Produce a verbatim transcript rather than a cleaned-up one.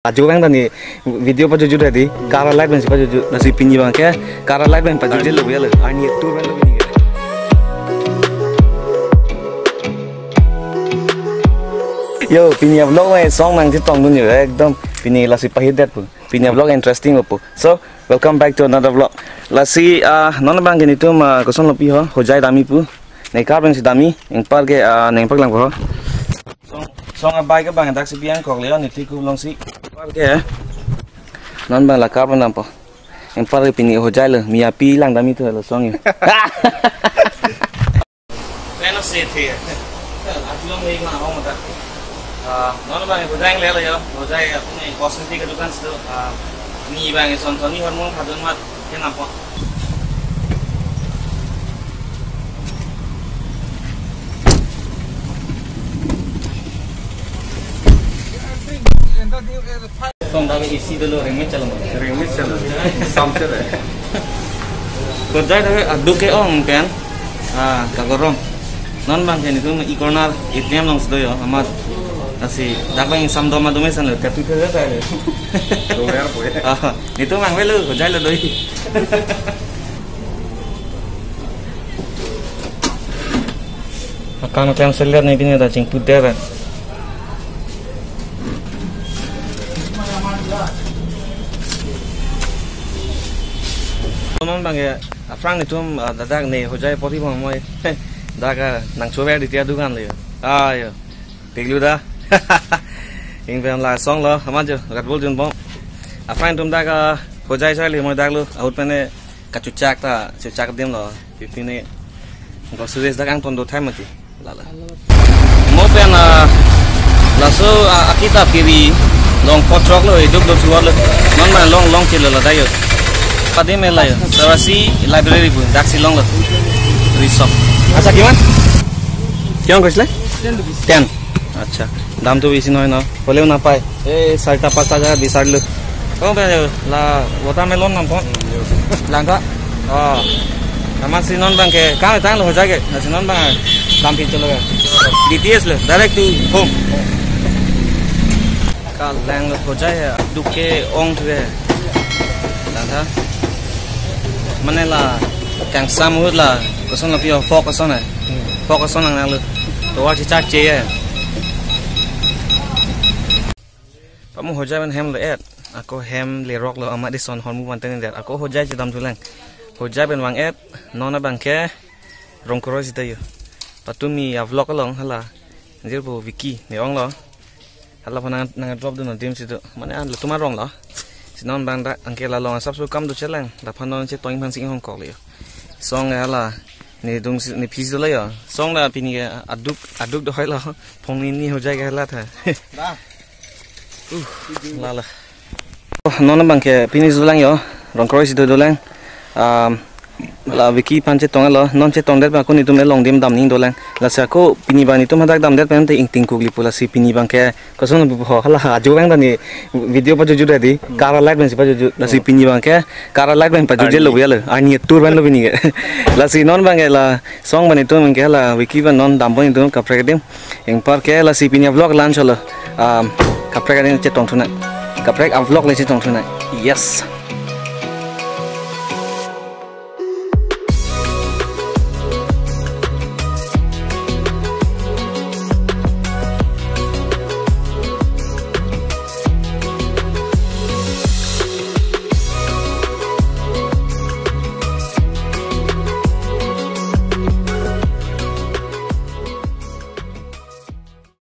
Ajo abang ta ne video pajutjut hedi, kara light abang si pajutjut, lasi pini abang ke kara light abang pajutjut lo bialo, arni tour abang lo pini ke. Yo, pini a-vlog abang song nangchetongdun yo, ekdom pini lasi pahitdet pu, pini a-vlog interesting pu. So, welcome back to another vlog. Lasi, ah, non abang ke netum, ah, koson lo pi ho, hojai damji pu, ne car abang si damji, anpar ke, ah, nangpaklang ho. Song, song a-bike abang daksi pi angkok le, ne tiku longsi. Anpar ke, non abang la car abang dampo. Anpar ke pini hojai lo, mi api lang damji tu lo song yo. Fan of city. Atlong le ma hong ta. Ah, non abang hojai le lo yo, hojai apuni cosmetic dukan si do. Ah, ne abang son son ne hormone khadun mat, ke nampo. Song dak A C dolo, remit chalo. Remit chalo. Samchelo. Hojai dak aduk ke-ong pen. Ah, kagorong. Non abang ke netum e-corner A T M along si do yo, amat. Lasi dak abang sam doma doma san lo, tapi ke ta le. Domer po ya. Ah, netum abang avelo, hojai lo doi. Akam akam seller ne pini ta chingput der. Non abang ke aphrang netum, ah, dak ne hojai pori bom moi. Dak, ah, nangchover di tia dukan le. Ah, yo. Peglu da. Ing pen la song lo, amat jo, rat bol jun bom. Aphrang netum dak, ah, hojai sai le moi dak lo, ahut pen ne kachuchak ta, chuchak adim lo. Pipine groceries dak angton do thai mati. Lala. Mo pen, ah, laso, ah, akita piri long potrok lo, iduk do chuar lo. Non abang long long chelo la dayo. Padi me layo. Sarasi library pu, daksi long lo. Risok. Acha kiman? Kiman koisle? Ten rupees. Ten. Acha. Dam to besi noy no. Hole'o napai. Eh, sarta pasta jaga bisarlo. Kong pen la watermelon nampo. Langka. Oh. Amat si non abang ke, kang tang lo hojai ke. Lasi non abang dam pin chelo ke. D T S lo, direct to home. Kalang lo hojai he, aduk ke-ong thu he. Langka. Mane la kangsam ahut la, koson lo pi ho, fog koson he. Fog koson nang nang lo. Tovar chichak che he. Pamo hojai pen hem lo et. Ako hem lerok lo, amat ison hormu manten der. Ako hojai chedam thulang. Hojai pen vang et, non abang ke Rongkroi si ta yo. Patumi a-vlog along hala. Jirpo Vicky, ne ong lo. Hala aphan nang, nang drop dun adim si do. Mane an lo tuma rong lo. Si non abang dak anke la long asap su kam do chelang. Laphan non chetong aphan si hong kok le yo. Song le hala. Ne dung si, ne phis do la yo. Song la pini ke aduk, aduk do hoi lo. Phong ni ni hojai ke hala tha. Ba. Uh, lala. Oh, non abang ke pini dolang yo, Rongkroi si dolang. Um, la Vicky aphan chetong lo, non chetongdet abang ako netum along dim dam ning dolang. Lasi ako pini abang netum hadak damdet pen te ingting kukli pu, lasi pini abang ke koson pu ho, hala ajo abang ta ne video pajutjut hedi, kara light abang si pajutjut. Lasi pini abang ke kara light abang pajutjut lo bialo. Arni tour abang lo pini ke. Lasi non abang ke la song abang netum ke la Vicky abang non dampo netum kaprek adim. Anpar ke lasi pini a-vlog la-an cholo. Um, kaprek adim chetong thunang. Kaprek a-vlog le chetong thunang. Yes.